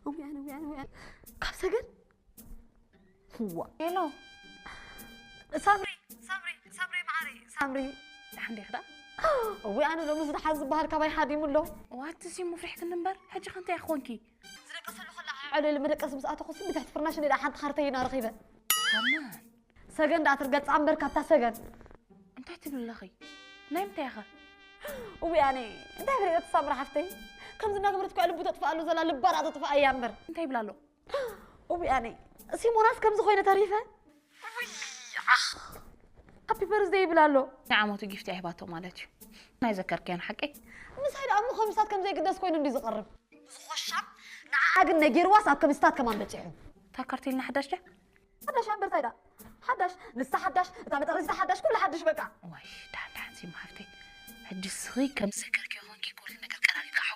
እውያን እውያን እውያን ካብ ሰገን ዋ ሄሎ ሳምሪ ሳምሪ ሳምሪ ማሪ ሳምሪ ደሓን ዲኺ ደኣ? እውይ ኣነ ሎሚ ዝደሓን ዝበሃል ካባይ ሓዲሙ ኣሎ። ዋትሲ ሙፍሪሕክኒ እምበር ሕጂ ከ እንታይ ኮንኪ? ዝደቀሰሉ ከላ ዕልል መደቀሲ ምስ ኣተኹ ስም ብትሕቲ ፍርናሽ እንዳ ሓንቲ ካርተይ ኢና ረኺበ። ካመን ሰገን ደኣ ትርገጻ እምበር ካብታ ሰገን እንታይ ትብል ኣለኺ? ናይ ምንታይ ኢኸ? እውይ ኣነ እንታይ ብለይ እታ ሳምሪ ሓፍተይ ከምዚ እናገበረት እኮ ልቡ ተጥፍኣሉ ዘላ ልባ ደኣ ተጥፍኣ እያ እምበር እንታይ ይብላ ኣሎ? እውይ ኣነ ሲሞናስ ከምዚ ኮይነ ተሪፈ። እውይ ዓኽ ሃፒ በርዝደይ ይብል ኣሎ። ንዓመቱ ጊፍቲ ኣይህባቶ ማለት እዩ። ናይ ዘከርክያን ሓቀይ ምሳይ ደኣ እሞ ከሚስታት ከምዘይግደስ ኮይኑ እንዲ ዝቐርብ። ዝኾሻም ንዓኣ ግን ነጊርዋስ ኣብ ከሚስታት ከማን በጺሑ። እታ ካርቴልና ሓዳሽ ድያ? ሓዳሽ እያ እምበር እንታይ ደኣ ሓዳሽ ንሳ ሓዳሽ እታ መጠረዚታ ሓዳሽ ኩሉ ሓድሽ በቃ። ዋይ ዳሕን ዳሕን ሲም ሃፍተይ ሕጂ ስኺ ከም ዘከርክዮ ኮንኪ ኩሉ ነገር ቀራሪብካ ሓጎ